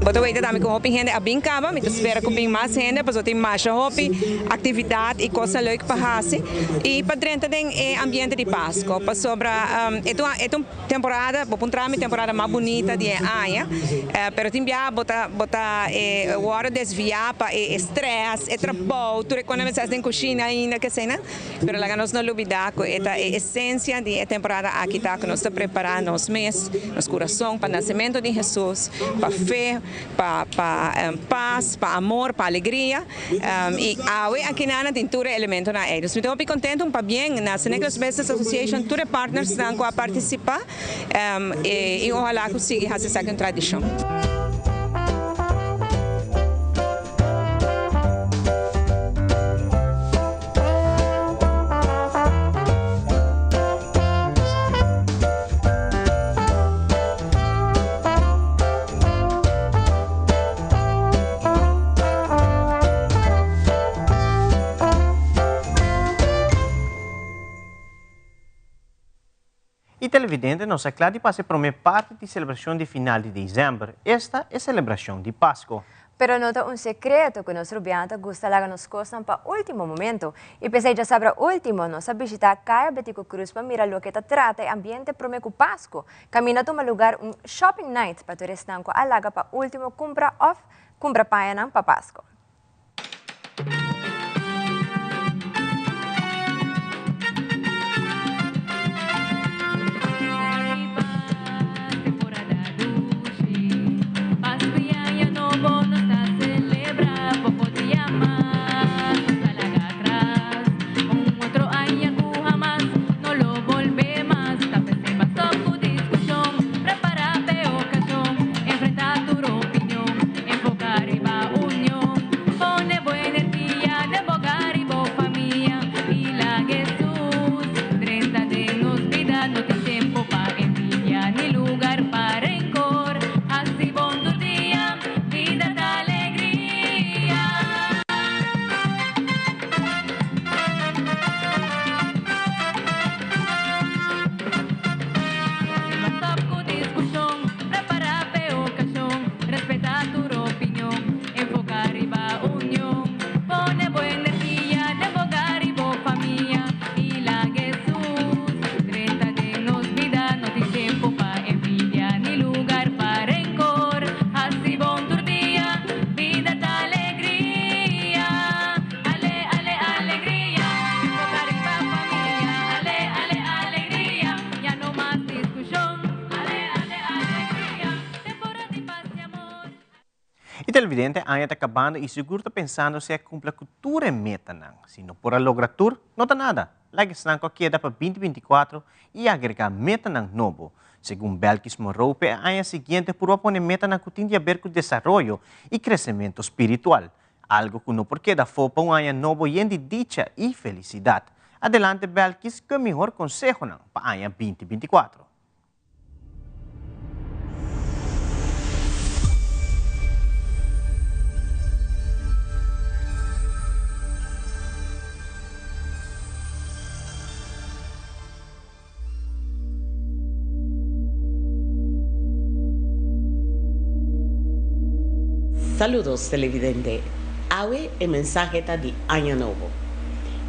Bo ta weta tambe ku hopi hende a bin kaba, mi ta spera ku bin mas hende pasobra tin masha hopi aktividat i kosnan leuk pa hasi i pa drenta den e ambiente di Pasko pasobra e ta un Temporada, bo puntra mi temporada mas bunita di e aña, pero tin bia bo ta bo ta wòrdu desviá pa e strès, e trabou, tur e kos nan mester hasi den kushina ainda keseinan, pero laga nos no lubidá ku e ta e esensia di e temporada aki ta ku nos ta prepará nos mes, nos kurason pa nasementu di Hesus, pa fe, pa pa pas, pa amor, pa alegria. Y awe akinan tin tur e elementonan ey. Dus mi ta hopi contento, un pabien na San Nicolas Business Association, tur e partnersnan cu a participa y ohala cu sigui haci esaki un tradicion. Y televidente nos a cla di pasa e prome parti di celebracion di final di december, esta e celebracion di Pasco. Pero no ta un secreto cu nos rubian ta gusta laga nos cosnan pa ultimo momento. Y p'esey djasabra ultimo nos a bishita Caya Betico Cruz pa mira loke ta trata e ambiente prome cu Pasco. Caminda tuma lugar un shopping night pa tur esnan cu a laga pa ultimo cumpra of cumpra pañanan pa Pasco. E televidente aña ta kabando i sigur ta pensando si a kumpla ku tur e metanan. Si no por a logra tur, no ta nada. Laga esnan ku a keda pa 2024 i agregá metanan nobo. Segun Belkis Morope, e aña siguiente purba pone metanan ku tin di aber ku desaroyo i kresementu spiritual. Algo ku no por keda afó pa un aña nobo yen di dicha i felisidat. Adelante Belkis ku e mihor konsehonan pa aña 2024. Saludos televidente, awe e mensahe ta di aña nobo.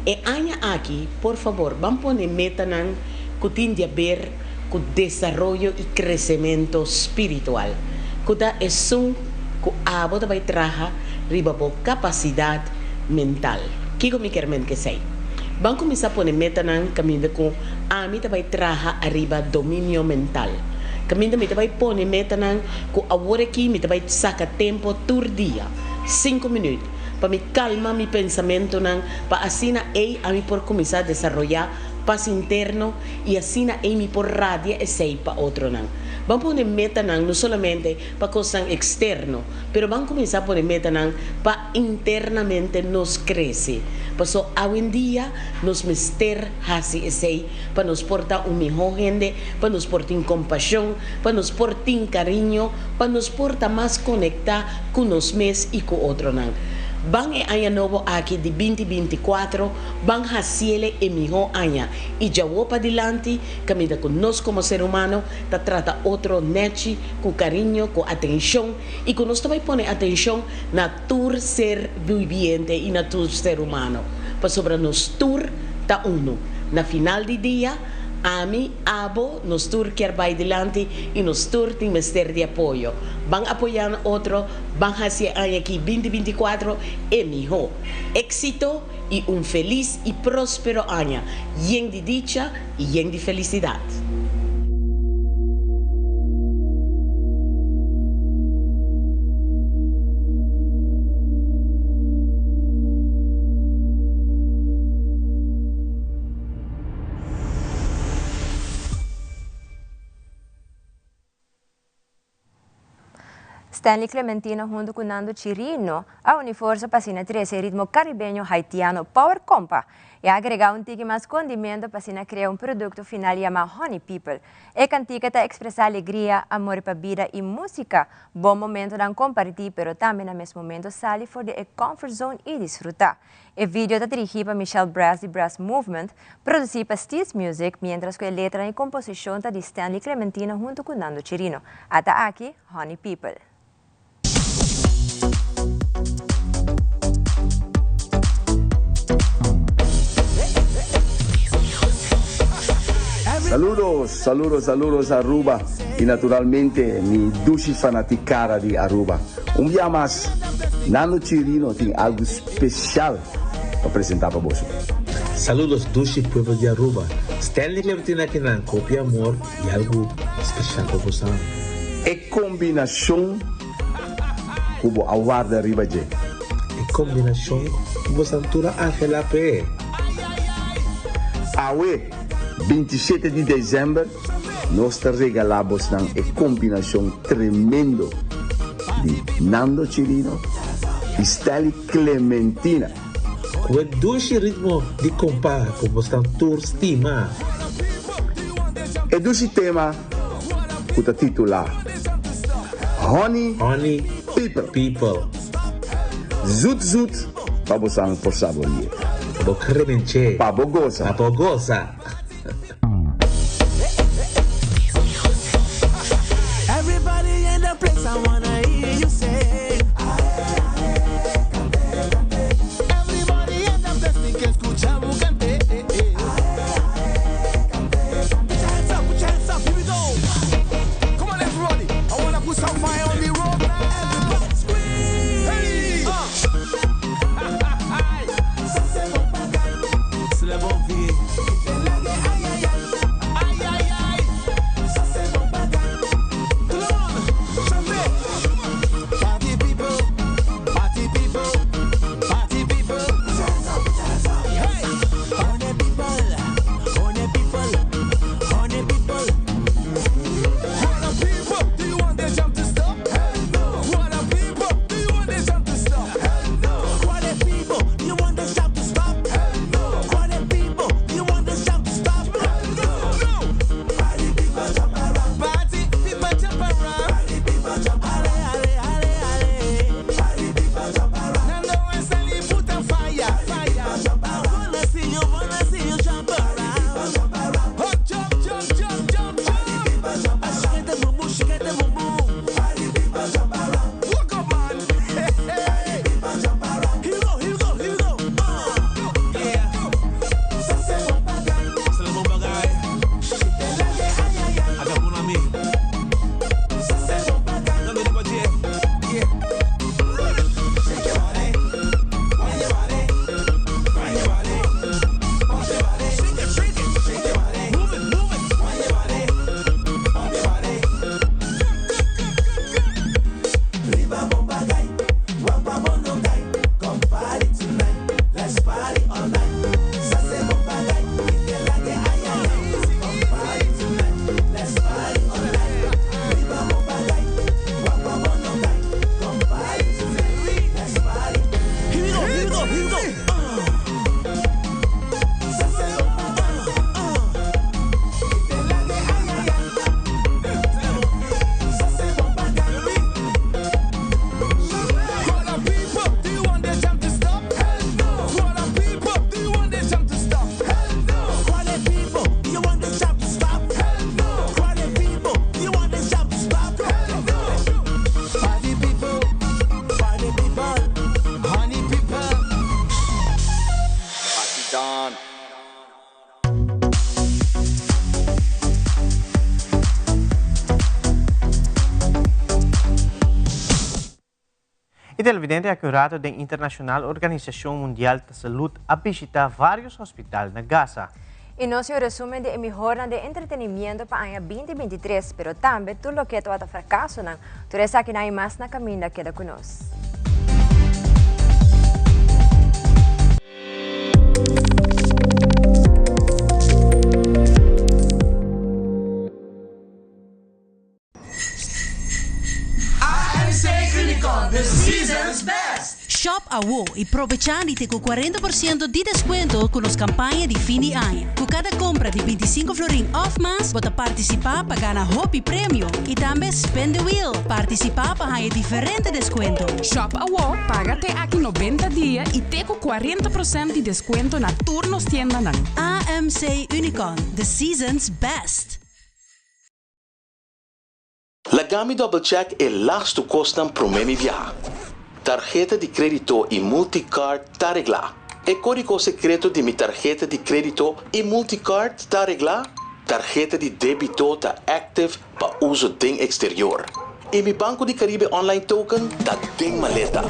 E aña aki por fabor ban pone metanan ku tin di aber ku desaroyo i kresemento spiritual, ku ta esun ku abo ta bai traha riba bo kapasidat mental. Kiko mi kier men kesei? Ban kuminsá pone metanan kaminda ku ami ta bai traha ariba dominio mental. Kaminda mi ta bai pone metanan ku awor aki mi ta bai saka tempu tur dia, sinku minüt, pa mi kalma mi pensamentunan pa asina ei ami por kuminsá desaroyá pas interno i asina ei mi por radia esei pa otronan. Ban pone metanan no solamente pa kosnan eksterno, pero ban kuminsá pone metanan pa internamente nos krese. Paso awendia nos mester hasi esei pa nos por ta un mihó hende, pa nos por tin kompashon, pa nos por tin kariño, pa nos por ta mas konektá ku nos mes i ku otronan. Ban e aña nobo aki di 2024, ban hasiele e mihó aña i djawo padilanti kaminda ku nos komo ser humano ta trata otro nèchi, ku kariño, ku atenshon i ku nos ta bai pone atenshon na tur ser bibiente i na tur ser humano, pasobra nos tur ta unu. Na final di dia, ami, abo, nos tur kier bai dilanti i nos tur tin mester di apoyo. Ban apoyá otro, ban hasi e aña aki 2024 e mihó. Éxito i un felis i próspero aña yen di dicha i yen di felisidat. Stanley Clementino hunto cu Nando Chirino a uni forsa pa asina trece e ritmo caribeño haitiano Power Compa y a agrega un tiki mas condimento pa asina crea un producto final yama Honey People. E cantica ta expresa alegria, amor pa bida y musica, bon momentonan comparti pero tambe na mes momento sali for di e comfort zone y disfruta. E video ta dirigi pa Michelle Brass di Brass Movement, produci pa Steez Music, mientras cu e letra y composicion ta di Stanley Clementina hunto cu Nando Chirino. Ata aki, Honey People. Saludos, saludos, saludos Aruba y naturalmente mi dushi fanaticada di Aruba. Un bia mas, Nando Chirino tin algu special pa presenta pa boso. Saludos dushi pueblo di Aruba. Stanley Clementina akinan hopi amor y algu special pa bosan. E combinacion cu bo a warda riba dje. E combinacion cu bosan tur a anhela p'e. Awe, 27 di december, Nos ta regalá bosnan e kombinashon tremendo di Nando Chirino i Stanley Clementina. Ku e dushi ritmo di kompa ku bosnan tur stima. E dushi tema ku ta titulá Honey People. People. Zoet zoet pa bosan por saborié. Pa bo kremenché. Pa bo gosa. Pa bo gosa. Everybody in the place, I wanna hear you say. Everybody in the place, mi ke skucha bo kant'é. Put your hands up, put your hands up, here we go. Come on, everybody, I wanna put some fire on the road now. Everybody scream. Hey! E televidente aki un rato den Internacional Organisacion Mundial ta Salud a bishita varios hospital na Gaza. Y nos tin un resumen di e mihornan den entretenimiento pa aña 2023, pero tambe tur loke tabata fracasonan. Tur esakinan y mas na caminda, keda cu nos. AMC Unicorn, the season's best! Shop awo y probecha di te cu 40% di descuento cu nos campaña di fin di aña. Cu cada compra di 25 florin of mas, bo ta participa pa gana hopi premio. Y tambe spin the wheel, participa pa haya diferente descuento. Shop awo, paga te aki 90 dia y te cu 40% di descuento na tur nos tiendanan. AMC Unicorn, the season's best! Laga mi double check e lastu kosnan promé mi biaha. Tarheta di krédito i multicard ta reglá. E kódigo sekreto di mi tarheta di krédito i multicard ta reglá. Tarheta di débito ta active pa uso den eksterior. I mi Banco di Caribe online token ta den maleta.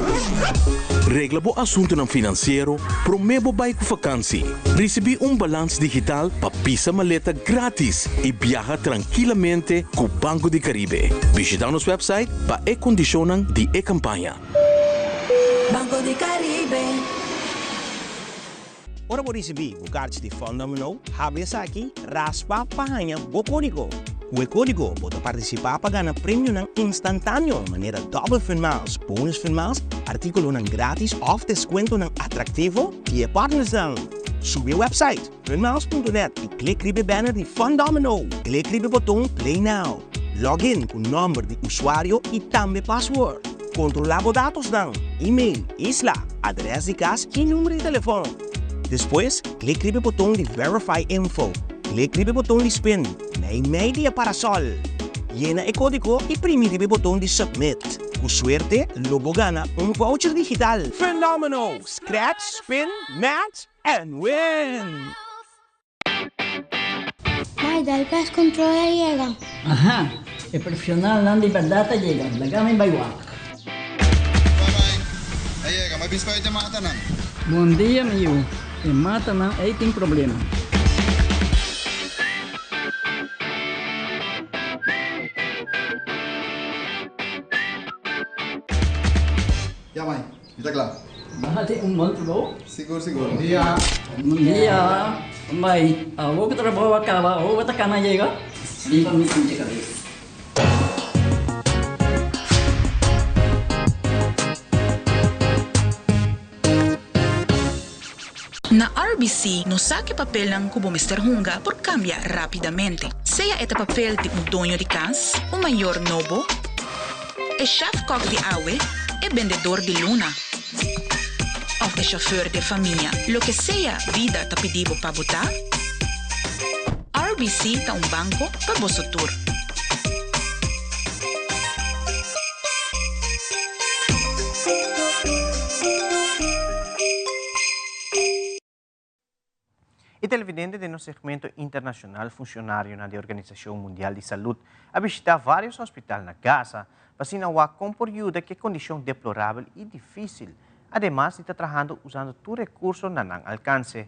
Regla bo asuntunan finansiero promé bo bai ku fakansi. Risibí un balans digital pa pisa maleta grátis i biaha trankilamente ku Banco di Caribe. Bishitá nos wèpsait pa e kondishonnan di e kampaña. Banco di Caribe. Ora bo risibí bo karchi di Fun Domino, habri esaki, raspa pa haña bo kódigo. Ku e kódigo bo ta partisipá pa gana premionan instantáneo manera Double Fun Miles, Bonus Fun Miles, artíkulonan grátis òf deskuentonan atraktivo di e partnersnan. Subi e wèpsait funmiles.net i klik riba e banner di Fun Domino. Klik riba e boton Play Now. Login ku nòmber di usuario i tambe password. Kontrolá bo datosnan, email, isla, adrès di kas i number di telefòn. Despues, klik riba e boton di Verify Info. Klik riba e boton di Spin, mei mei di e parasòl. Yena e kódigo i primi riba e boton di Submit. Ku suerte, lo bo gana un voucher digital. Fun Domino! Scratch, spin, match and win! Mai, dal pest control a yega. Aha, e profesionalnan di berdad a yega, laga mi bai wak. A yega, ma bispa e matanan. Bon dia, mi yu. E matanan ei tin problema. Ja, mai, mi ta kla. Bo tin un bon trabou? Sigur, sigur. Bon dia. Bon dia. Mai, awor ku trabou a kaba, awor bo ta kana yega? Bin pa mi sinti kabes. Na RBC nos sa ku e papelnan ku bo mester hunga por kambia rápidamente. Sea e ta papel di un doño di kas, un mayor nobo, e chef-kok di awe, e bendedor di luna òf e chauffeur di e famia. Loke sea bida ta pidi bo pa bo ta, RBC ta un banko pa boso tur. E televidente den nos segmento internacional funcionarionan di Organisacion Mundial di Salud a bishita varios hospital na Gaza pa asina wak con por yuda cu e condicion deplorabel y dificil, ademas di ta trahando usando tur recurso na nan alcance.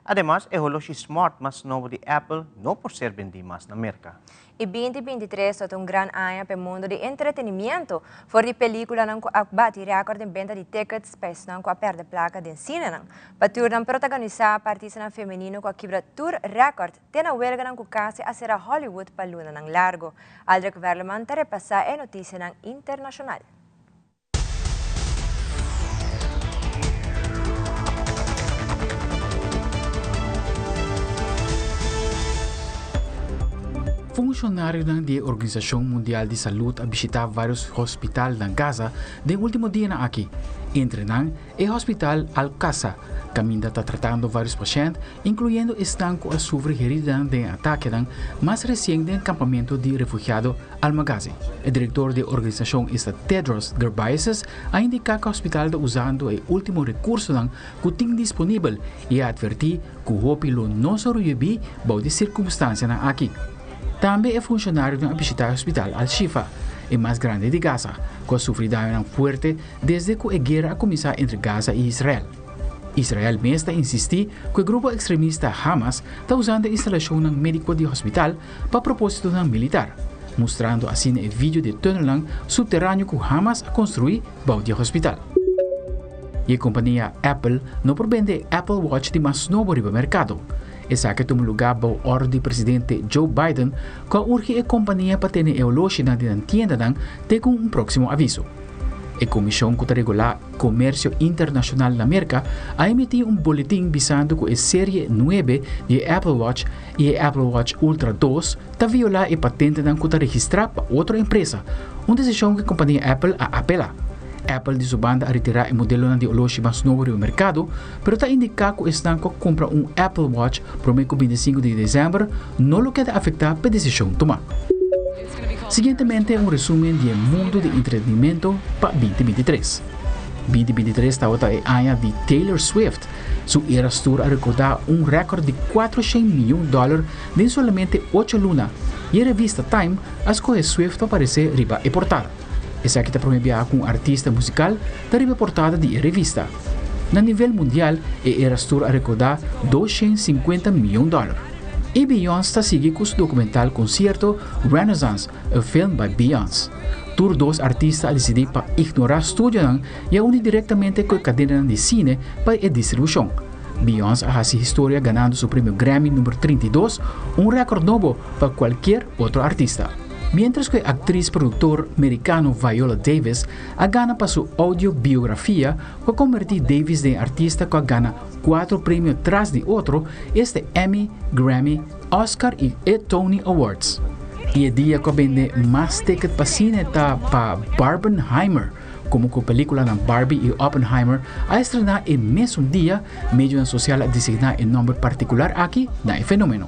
Ademas, e holoshi smart mas nobo di Apple no por ser bendi mas na Merca. E 2023 ta un gran aña pa e mundo di entretenimiento, for di peliculanan cu a bati record den benta di tickets pa esnan cu a perde placa den cinenan. Pa turnan protagonisa pa artistanan femenino cu a kibra tur record te na huelganan cu casi a cera Hollywood pa lunanan largo. Aldrich Werleman ta repasa e noticianan internacional. Funcionarionan di e Organisacion Mundial di Salud a bishita varios hospital na Gaza den ultimo dianan aki. Entre nan, e hospital Al-Aqsa, caminda ta tratando varios pashent, incluyendo esnan cu a sufri heridanan den e atakenan mas recien den campamento di refugiado Al-Maghazi. E director di e organisacion esta Tedros Ghebreyesus a indica cu hospital ta usando e ultimo recursonan cu tin disponibel y a adverti cu hopi lo no sobrevivi bou di circumstancianan aki. Tambe e funcionarionan a bishita e hospital Al-Shifa. e mas grandi di Gaza, ku a sufri dañonan fuerte desde ku e guera a kuminsá entre Gaza i Israel. Israel mes ta insistí ku e grupo ekstremista Hamas ta usando e instalashonnan médiko di hospital pa propósitonan militar, mustrando asina e video di e tùnelnan supteráneo ku Hamas a konstruí bou di e hospital. I e kompania Apple no por bende e Apple Watch di mas nobo riba merkado. Esaki a tuma lugá bou òrdu di presidente Joe Biden ku a urgi e kompania pa tene e oloshinan di nan tiendanan te ku un próksimo aviso. E komishon ku ta regulá komersio internashonal na Merka a emití un boletin bisando ku e serie nuebe di e Apple Watch i e Apple Watch Ultra dos ta violá e patentenan ku ta registrá pa otro empresa, un desishon ku e kompania Apple a apelá. Apple di su banda a retirá e modelonan di oloshi mas nobo riba merkado, pero ta indiká ku esnan ku a kumpra un Apple Watch promé ku 25 di desèmber no lo keda afektá p'e desishon tumá. Siguientemente un resúmen di e mundu di entretenimento pa 2023. 2023 tabata e aña di Taylor Swift. Su Eras Tour a rekordá un rèkòrt di 400 mion dòler den solamente ocho luna i e revista Time a skohe Swift pa paresé riba e portada. Esaki ta promé biaha ku un artista musikal ta riba e portada di e revista. Na nivel mundial e Eras Tour a rekoudá 250 mion dòler. I Beyoncé ta sigui ku su dokumental konsierto Renaissance, A Film by Beyoncé. Tur dos artista a disidí pa ignorá studionan i a uni direktamente ku e kadenanan di sine pa e distribushon. Beyoncé a hasi historia ganando su premio Grammy number 32, un rèkòrt nobo pa kualkier otro artista. Miéntras ku e aktris produktor merikano Viola Davis a gana pa su audiobiografia ku a kombertí Davis den e artista ku a gana kuatro premio tras di otro, esta Emmy, Grammy, Oscar i e Tony Awards. I e dia ku a bende mas ticket pa sine ta pa Barbenheimer, komo ku pelikulanan Barbie i Oppenheimer a estrená e mesun dia, medionan sosial a designá e nòmber partikular aki na e fenómeno.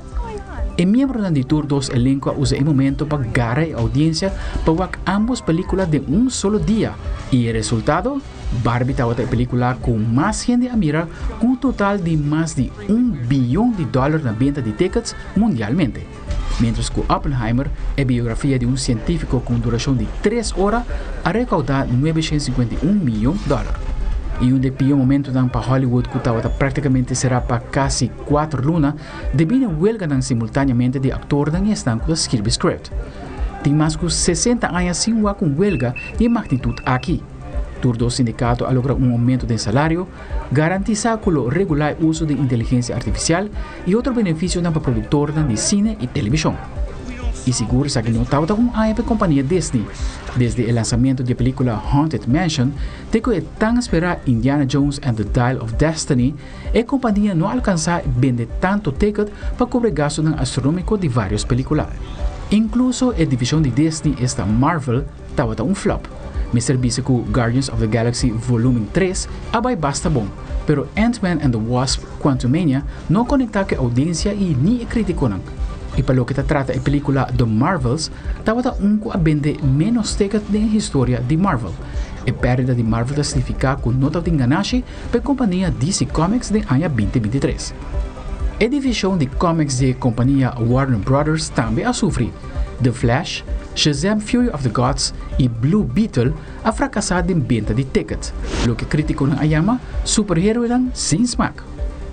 E miembronan di tur dos elenko a usa e momento pa gara e oudiensia pa wak ámbos pelíkula den un solo dia. I e resultado? Barbie tabata e pelíkula ku mas hende a mira ku un total di mas di un biyon di dòler na benta di tickets mundialmente. Miéntras ku Oppenheimer, e biografia di un sientífiko ku un durashon di tres ora, a rekoudá 951 miyon dòler. I un di e pió momentonan pa Hollywood ku tabata práktikamente será pa kasi kuater luna, Debí na welganan simultáneamente di aktornan i esnan ku ta skirbi script. Tin mas ku 60 aña sin wak un welga di e magnitut aki. Tur dos sindikato a logra un oumento den salario, garantisá ku lo regulá e uso di inteligensia artifisial i otro benefisionan pa produktornan di sine i televishon. I sigur esaki no tabata un aña pa e kompania Disney. Desde e lansamentu di e pelíkula Haunted Mansion te ku e tan esperá Indiana Jones and the Dial of Destiny, E kompania no alkansá bende tantu ticket pa kubri gastunan astronómiko di vários pelíkula. Inkluso e divishon di Disney esta Marvel tabata un flop. Mester bisa ku Guardians of the Galaxy Volumen 3 a bai basta bon, pero Ant-Man and the Wasp, Quantumania no konektá ku e oudiensia i ni e krítikonan. I pa loke ta trata e pelíkula The Marvels, tabata un ku a bende ménos ticket den e historia di Marvel. E pèrdida di Marvel ta signifiká ku no tabatin ganashi pa e kompania DC Comics den aña 2023. E divishon di comics di e kompania Warner Brothers tambe a sufri. The Flash, Shazam Fury of the Gods i Blue Beetle a frakasá den benta di ticket, loke krítikonan a yama superhéroenan sin smak.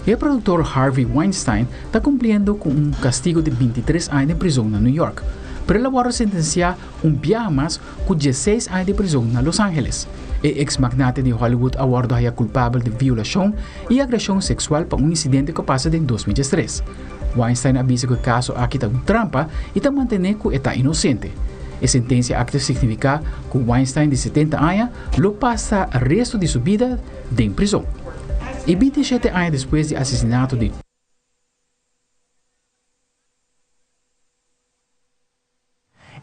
E produktor Harvey Weinstein ta kumpliendo ku un kastigu di 23 aña den prizon na New York, pero el a wòrdu sentensiá un biaha mas ku 16 aña di prizon na Los Angeles. E eks magnate di Hollywood a wòrdu haña kulpabel di violashon i agreshon seksual pa un insidente ku a pasa den 2013. Weinstein a bisa ku e kaso aki ta un trampa i ta mantené ku e ta inosente. E sentensia aki ta signifiká ku Weinstein di 70 aña lo pasa restu di su bida den prizon. I 27 aña despues di asesinato di.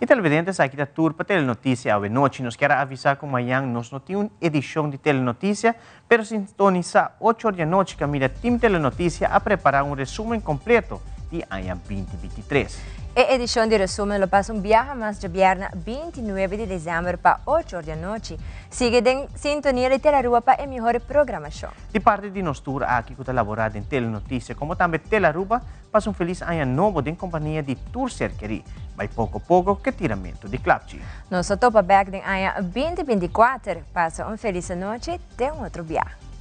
E televidentes aki ta tur pa Telenoticia awe nochi. Nos kier a avisa cu mañan nos no tin un edicion di Telenoticia, pero sintonisa 8 or di anochi caminda Team Telenoticia a prepara un resumen completo. di aña 2023. E edishon di resumen lo pasa un biaha mas djabièrnè 29 di desèmber pa ocho or di anochi. Sigui den sintonia di Telaruba pa e mihor programashon. Di parti di nos tur aki ku ta laborá den Telenoticia komo tambe Telaruba, pasa un felis aña nobo den kompania di tur ser kerí. Bai poko poko ku e tiramentu di klapchi. Nos ta topa bèk den aña 2024. Pasa un felis anochi te un otro biaha.